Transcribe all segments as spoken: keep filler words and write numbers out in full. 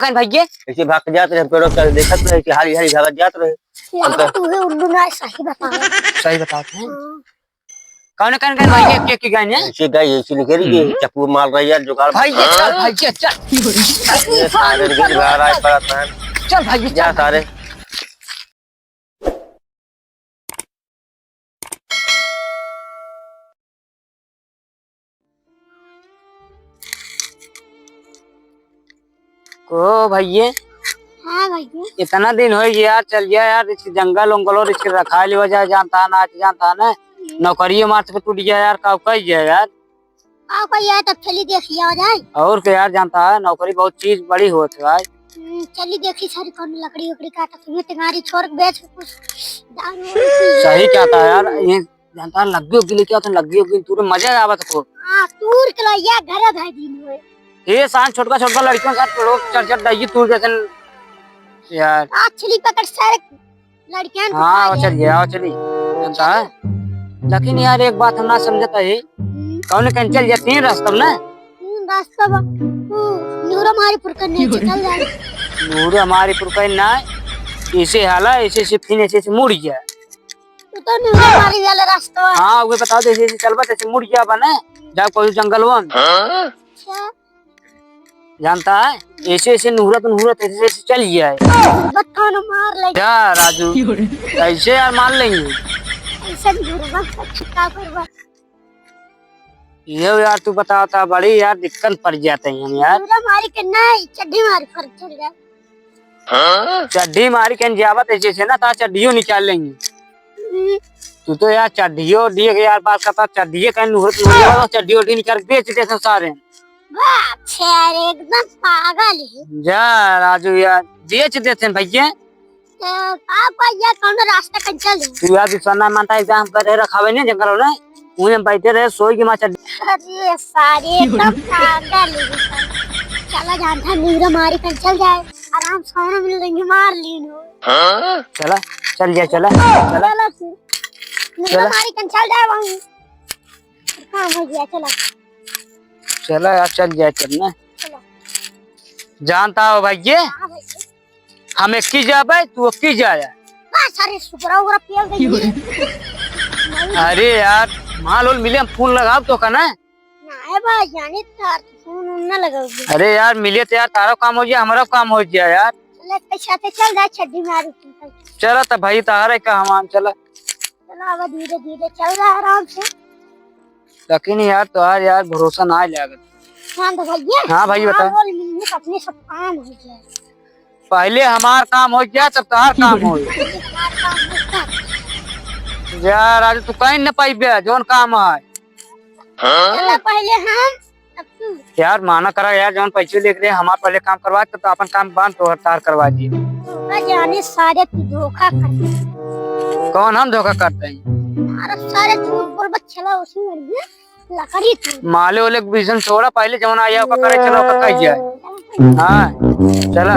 कौन भैया? ऐसे भाग के जात रहे, हम पेड़ों के देखत रहे कि हाली हाली भागत जात रहे। हम लागत तो उहे उल्लू ना, सही बताओ। सही बताओ तो। हाँ। कौन, कौन, कौन भैया, के, के गए हैं? ऐसे गए, ऐसे निकल गए, हम्म। चप्पू मार रहे यार, जुगाड़। भैया, चल, भैया, चल। ये सारे दिन घर आए पड़ा था। चल, भैया, जा चल। सारे। को भैये? हाँ भैया। इतना दिन होइ गया यार, चल गया यार, इसके जंगल उंगल और इसके रखा लिवा जाए, जानता है ना, आज जानता है ना, हम्म। नौकरी मार से टूट गया यार, का कही जाए यार? का कही है, तब चली देखी आ जाए। और क्या यार, जानता है नौकरी बहुत चीज बड़ी होत है भाई। हम्म, चली देखी सारी कौन लकड़ी उकड़ी काटत हुए, तुम्हारी छोड़ के बेच के कुछ दारू वारू पी। सही कहता है यार, ये जानता है, लग्गी उग्गी लेके आओ तो लग्गी उग्गी तूरे मजा आवत को। हाँ, तूर के लइया घरे धइ दिन होए। ये शाम छोटका छोटका लड़कियों के साथ लोग चढ़ चढ़ डाइए तूर जैसे यार। आज छुरी पकड़ सारे लड़कियां को हाँ, खा आओ गया। चलिए, आओ चलिए। जानता है? लेकिन यार एक बात हम ना समझता है, हम्म। कौन कहीं चल जाती है रास्ता में ना? हम्म, रास्ता बा। तू नूरा मारी पुरकन नहीं चल जाए। नूरा मारी पुरकन ना, इसे हाला, इसे से फिर इसे से मुड़ गया। तू तो नूरा मारी वाला रास्ता है। हाँ, वो बताओ, जैसे जैसे चलबा, तैसे मुड़ गया बा ना, जाओ कोई जंगलवा में। अच्छा। जानता है, ऐसे ऐसे नूरत नूरत ऐसे ऐसे चल गया है। गुर्बत खाना मार ले। जा राजू, ऐसे यार मार लेंगे। ऐसे गुर्बत का छुट्टा गुर्बत। ये यार तू बताओ, ता बड़ी यार दिक्कत पड़ जाते हैं हम यार। नूरा मारी के नहीं, चड्डी मारी फर्क चल जाए। चड्डी मारी के जावत है जैसे ना, ता चड्डियों निकाल लेंगे। हम्म। तू तो यार चड्डियों दिए के यार बात करता, चड्डिये कहीं नूरत नूरत चड्डी उड्डी निकाल के बेच देते सारे। बाप से यार, एकदम पागल है। जा राजू यार, बेच देते हैं भैया। तो का भैया, कौनो रास्ता कंचल है? तू यार विश्वास ना मानता, एक हम करे रखावे नहीं जंगल में। उहे हम बैठे रहे, सोई के माँ चल। अरे सारे, एकदम पागल है। चला जानता है, नींद मारी कन चल जाए, आराम से खाना मिल लेंगे, मार लीन हो। चला, चल जाए, चला, चला। चला फिर। नींद चला। मारी कन चल जाए वहीं। काम हो गया, चला। चला यार, चल जाए, चल ना। चला। जानता हो भैया, हाँ भैया। हम एक की जाबे, तू एक की जाया। बस, अरे, सुपरा उगरा पियल गई है। अरे यार, माल उल मिले, हम फोन लगाब तो का ना? ना, ए भाई, जाने तार फोन उन ना लगाओगे। अरे यार, मिले तो यार, तारो काम हो जाए, हमारा काम हो जाए यार। चल, एक पैसा तो चल रहा है, छड्डी मारू तुम पे। चला तो भाई, तारे का हमान, चला। चला, अब धीरे धीरे चल रहा है आराम से। लेकिन यार, तोहार यार भरोसा ना लागत। हाँ तो भैया, हाँ भाई, बता। बोल, मिलने का अपने सब काम हो जाए। पहले हमार काम हो जाए, तब तोहार काम हो। पहले हमार काम हो जाए। यार, आज तू कहीं न पाइबे, जौन काम है। चला, पहले हम, तब तू। यार, माना करा यार, जौन पैसे लेके रहे, हमार पहले काम करवा, तब तो अपन काम बांध, तो तार करवा दिए। धोखा जाने सारे, तू धोखा कर। कौन हम धोखा करते हैं? अरे सारे झूठ बोल, बस चला, उसी मर गया। लकड़ी तू। माले ओले के बीच में छोड़ा, पहले जवन आया ओका करे, चला ओका कह जाए। हाँ, चला।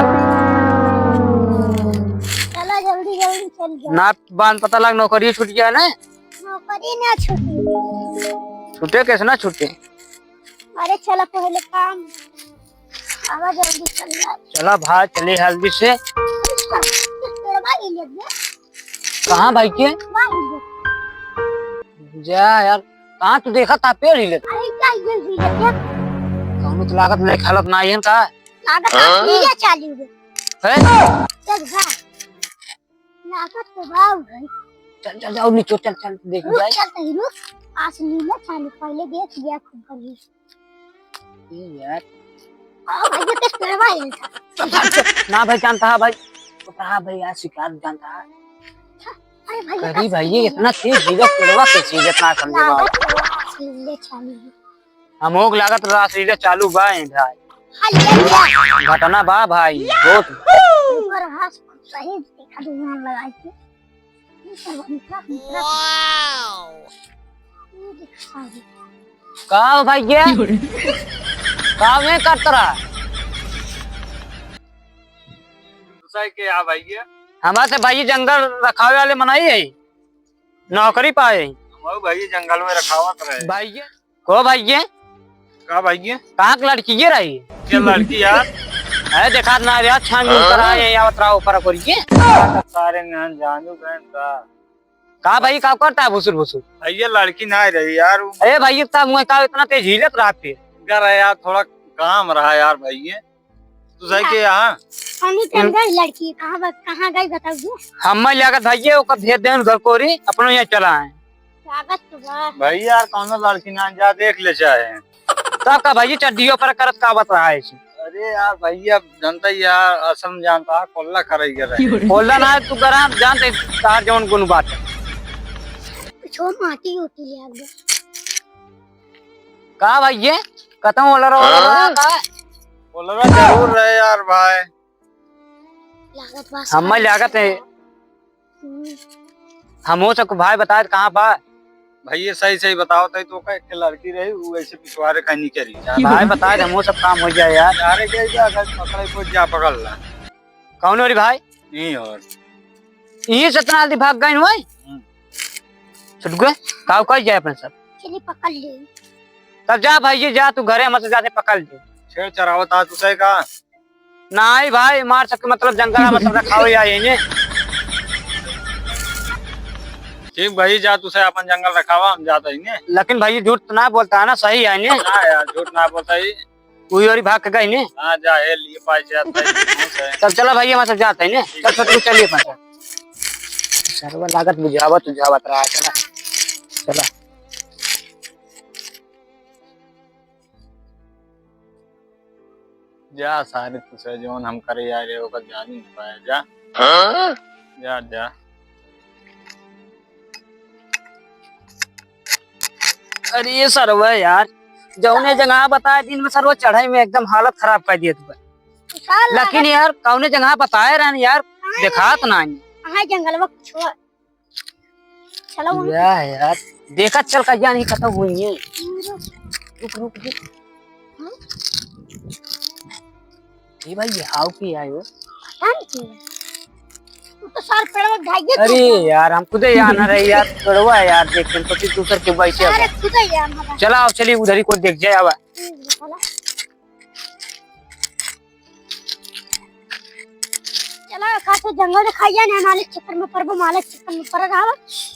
चला जल्दी जल्दी चल जा। ना बांध पता लग नौकरी छूट गया ना? नौकरी ना छूटी। छूटे कैसे ना छूटे? अरे चला पहले काम। आवा जल्दी चल जा। चला भाई, चली जल्दी से। कहाँ भाई के? जा यार, कहाँ तू देखा था पेड़ हिले? अरे क्या ये हिले क्या? कौनो तो लागत नहीं, हालत ना है का? लागत हाँ? लीला चालू है। हैं? चल जा। लागत तो बाऊ भाई। चल, चल, जाओ नीचे, चल, चल, देख रुक, जाए। चल तनी रुक। आज लीला चालू, पहले देख लिया खूब बढ़िया। ए यार। ओ भाई, ये किस पेड़वा है इनका? चल, चल, चल। ना भाई, जानता है भाई। तो कहा भाई, यार शिकार जानता है। अरे भाई, करी भाई, ये इतना तेज हीरा पेड़वा कैसे, इतना समझे बात। लागत तो आज लीला चालू है। हमोक लागत रासलीला चालू बा ए भाई। हाँ, ले लिया। घटना बा भाई, बहुत। ऊपर हाथ सही देखा दुनिया लगा के। ये सब उनका, उनका। ये देखा भाई। का हो भाई ये? का में करत रहा? दूसरा के आ भाई ये? हमारे से भाई जंगल रखावे वाले मनाई है, नौकरी पाए। हम भाई जंगल में रखावत रहे। भाई ये? को भाई ये? का भाई ये? कहाँ के लड़की ये रही? ये लड़की यार। अरे देखा ना यार, छान हाँ? ऊपर आए हैं, आवत रहा ऊपर करिए। सारे नान जानू गए का? का भाई, का करता है भुसुर भुसुर? भैया, लड़की ना रही यार। अरे भाई, इतना मुँह का इतना तेज हिलत रहा फिर? घर है यार, थोड़ा काम रहा यार भैया। तू सही के यहाँ? हम ही तो गई लड़की, कहाँ बा-, कहाँ गई बताओ जी? हम मैं लागत भैया, ओकर भेज देन घर कोरी, अपनो यहाँ चला आए। लागत तो बा। भैया यार, कौनो लड़की ना जा, देख ले चाहे। तब का भैया चड्डियों पर करत का बत रहा है इसे? अरे यार भैया, जनता ही यार, असल में जानता है, कोल्ला खराई कर रहे हैं। कोल्ला ना है, तू करा, जानते तार जौन गुण बात है। कुछ माटी उटी ले आ गया। का भैया, कतौ ओलरा, ओलरा हाँ? का? ओलरा जरूर रहे यार भाई। लागत बा हम मैं लागत है। हम्म। हमो सबको भाई बताए कहाँ बा? भैया सही सही बताओ, तई तो का एक लड़की रही, वो ऐसे पिछवारे कहीं नहीं करी। भाई बताए, हमो सब काम हो जाए यार। अरे गई जा, अगर पकड़े को जा पकड़ ला। कौन हो रे भाई? नहीं और। ये सतना आदमी भाग गए हुए? हम्म। छुट गए? काव कर जाए अपने सब? चलिए पकड़ ले। तब जा भाई, ये जा, तू घरे हमसे जाते पकड़ ले। छेड़ चरावत आ तू सही का? नाहीं भाई, मार सके मतलब जंगल में सब रखावे आए ने। ठीक भाई, जा तू से अपन जंगल रखावा, हम जाता ही ने। लेकिन भाई झूठ तो ना बोलता है ना, सही है ने? ना यार, झूठ ना बोलता ही। उही ओरी भाग के गई ने। हाँ, जा, हे लिए पाई जात भाई, झूठ है। तब चला भाई, हम सब जाते हैं ने। चल छोटू, चलिए पास। सरवा लागत बुझावत उझावत रहा, चला। चला। जा सारे, तुसे जौन हम करे आए रहे, ओकर जान ही नहीं पाया। जा। हाँ? जा, जा। अरे ये सरवा यार, जौने जगह बताए दिन में सरवा चढ़ाई में एकदम हालत खराब कर दिया तू। लेकिन यार, कौने जगह बताए रहन यार, देखात ना है। हाँ, जंगलवा छोड़। चलो, वहीं या यार, देखा चल का जान ही खत्म हुई है। रुक, रुक, रुक। हाँ? ए भाई, ये हाउ के आयो? पता नहीं की। तू तो सार पेड़वा ढाई गया अरे तू। यार, हम खुदे यहाँ ना रहे यार, पेड़वा है यार, देख के कुछ दूसर के बैठे अरे हुआ। खुदे यहाँ ना रहे। चला, अब चलिए उधर ही को देख जाए अब। हम्म, चला। चला, का तो जंगल दिखाइए ना, मालिक चक्कर में पड़बो, मालिक चक्कर में पड़ रहा,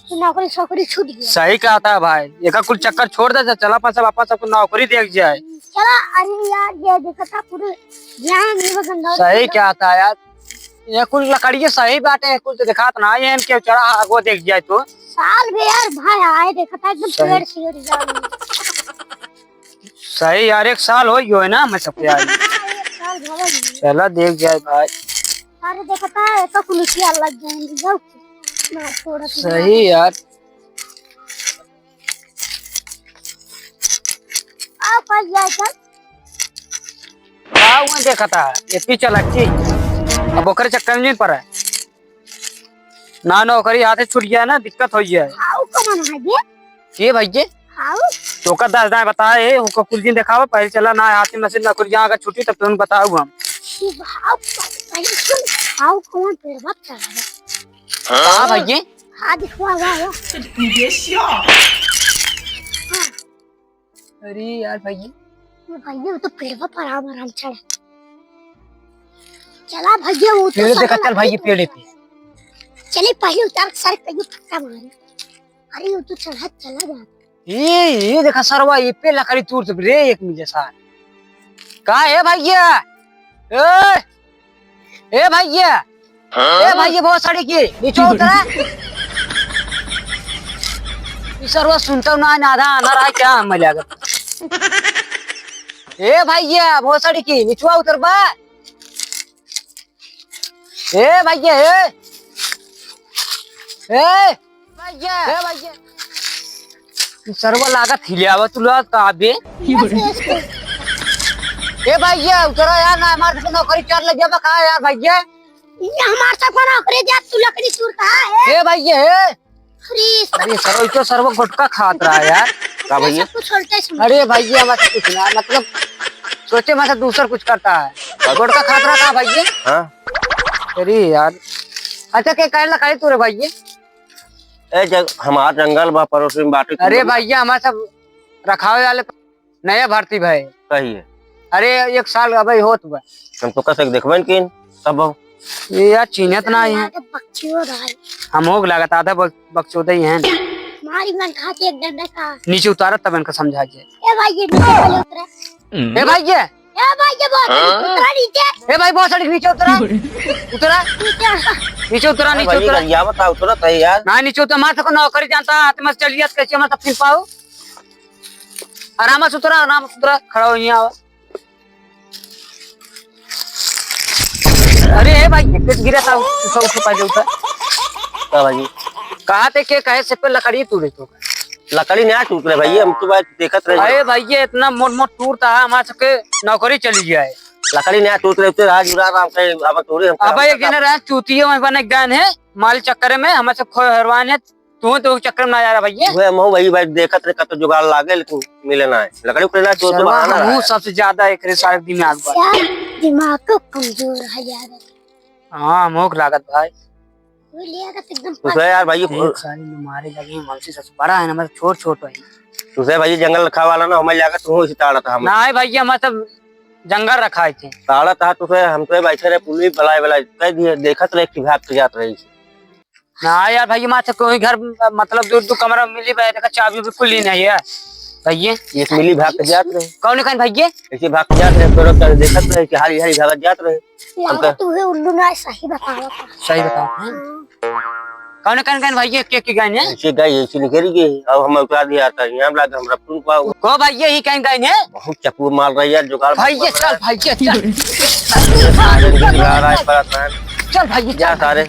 तो नौकरी छोकरी छूट गया। सही कहता है भाई, एका कुल चक्कर छोड़ दे, चला अपन सब, अपन सबको नौकरी देख जाए। चला, अरे यार, ये देखा था पूरे ध्यान नहीं बदल रहा। सही कहता है यार, ये कुल लकड़िए सही बाटे, कुल तो दिखात ना है, इनके चढ़ा आगो देख जाए तो। साल भी यार भाई आए, देखा था एकदम सही। पेड़ सियर जाए। सही यार, एक साल हो गयो है ना, मैं सबके आए। हाँ, एक साल भरा ही है। चला देख जाए भाई। अरे देखा था, एक कुल क्या लग जाएंगे, जाओ। मैं थोड़ा सा सही यार। आओ, पास जाए चल। का हुआ देखा था, ये पीछे लग की। अब ओकरे चक्कर में नहीं पड़ा। ना नौकरी हाथे छूट गया ना, दिक्कत हो गया है। हाउ कौन है बे? के भैया? हाउ? तोका दस दाएं बताए, ओका कुल दिन देखावा, पहले चला ना हाथे में से नौकरी जहाँ का छुट्टी, तब तुम बताऊ हम। हाउ, पहले सुन, हाउ कौन पेड़ बात कर रहा है? हाँ भैया? हाँ, दिखवा, वाह, वाह। अरे यार भैया। ये भैया, वो तो पेड़वा पर आराम, आराम चढ़ा। चला भैया, वो तो पेड़ देखा, चल भैया, पेड़ पे। चले पहले उतार के सर पे पक्का मारे। अरे, वो तो चढ़ा चला जाता। ये, ये देखा सरवा, ये पे लकड़ी तोड़ दे रे, एक मिले सार। का है भैया? ए, ए भैया, हाँ? ए भैया, बहुत सड़ी की, नीचे उतरा। ई सरवा सुनता ना, ना आधा आना रहा क्या, हम लगा। ए भैया, बहुत सड़ी की, निचवा उतर बा। ए भैया, ए। ए भैया, ए भैया। ई सरवा लागत हिलियावा तू लागत का बे? ए भैया, उतरा यार, ना हमार नौकरी चार लग जाबा का यार भैया? ये हमार सब को नौकरी दिया, तू लकड़ी चूर का है? ए भैया, ए। अरे, अरे, सर, ई तो सरवा गुटखा खात रहा है यार। का भैया? सब कुछ उल्टे समझ। अरे भैया, मत कुछ ना, मतलब, सोचे मत दूसर कुछ करता है। गुटखा खात रहा का भैया? हाँ। अरे यार, अच्छा, के कहला काहे तू रे भैया? ए, जग-, हमार जंगल बा, पड़ोसी में बाटे। अरे भैया, हमार सब रखावे वाले नया भर्ती भए। कहिए। अरे, एक साल अबे होत बा। हम तो कसे देखबे न किन, तब ये यार चिन्हत ना है। आधा बकचोद है। हम होग लागत आधा बक-, बकचोद ही हैं। मारी मन खाती एक डंडा का। नीचे उतारत तब इनका समझा जाए। ए भाई, ये नीचे वाले उतरा। ए भाई, ये। ए भाई, ये बहुत हाँ? उतरा नीचे। ए भाई, बहुत सड़क नीचे उतरा। उतरा। नीचे। नीचे उतरा, अरे नीचे भाई, उतरा। ये क्या बता, उतरा था यार। ना, नीचे उतरा, मार सको नौकरी जानता, हाथ में चलिए, कैसे मैं तब फिर पाऊ। आराम से उतरा, आराम से उतरा, खड़ा हो यहाँ। अरे, ए भाई, किस गिरा था? उठा, उठा, पहले उठा। का भाई? कहा थे के कहे से पे लकड़ी तोड़े तो? लकड़ी ना टूट रहे भाई, हम तो भाई देखत रहे। अरे भाई, ये इतना मोट मोट टूट था, हमारे सबके नौकरी चली गया है। लकड़ी ना टूट रहे, तो राज उड़ा रहा, हम कहे, अब तोड़े, हम अबे एक जने रहे, चूतिया में बने गए हैं, माल चक्कर में, हमारे सब खो हरवान है, तू तो चक्कर में ना जा रहा भैया। वह महू भाई, भाई देखत रहे, कत जुगाड़ लागे, लेकिन मिले ना है। लकड़ी उकड़ी ना, तो, तो चलो, बहाना हमहू रहा है। सबसे ज्यादा एकरे सारे दिमाग बा। यार, दिमाग को कमजोर है यार। हाँ, मोक लागत भाई। वो लिया का एकदम तो यार भाई, एक साल में मारे लगे हैं, हमसे सबसे बड़ा है ना, मतलब छोट छोट है। तो भाई, जंगल रखा वाला ना, हमें लगा तू इसी ताड़ा था हम। ना है भैया, मतलब जंगल रखा है थे। ताड़ा था तो हम तो बैठे रहे, पुलिस बुलाए, बुलाए, कह दिए, देखत रहे कि भाग के जात रही। ना यार भैया, माथे कोई घर, मतलब, दो, दो कमरा मिली बा, देखा, चाबी बिल्कुल ही नहीं है भैया। ये मिली भाग के जात रहे। कौन कहन भैया? ऐसे भाग के जात रहे, तोरा का देखत रहे कि हारी हारी भागत जात रहे। लागत हमका तू है उल्लू ना, सही बतावा था। सही बतावा। हाँ। कौन कहन कहन भैया, के के गए हैं? ऐसे गए, ऐसे निकल गए, अब हम उतार दिया था, यहाँ लाग हमरा पुन पाओ। को भैया ही कहीं गए हैं? बहुत चप्पू मार रही है, जुगाड़ भैया, बहुत चल भैया, चल। सारे दिन जुगाड़ आए पड़ा था। चल भैया, जा चल। सारे।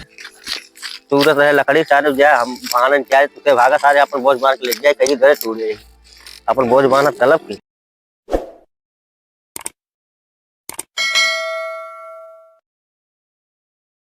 तूरत रहे लकड़ी सारे, जा हम बांधन क्या है, तुके भागा सारे, अपन बोझ बांध के ले जाए, कहीं घरे तू ले। अपन बोझ बांधत तलब की।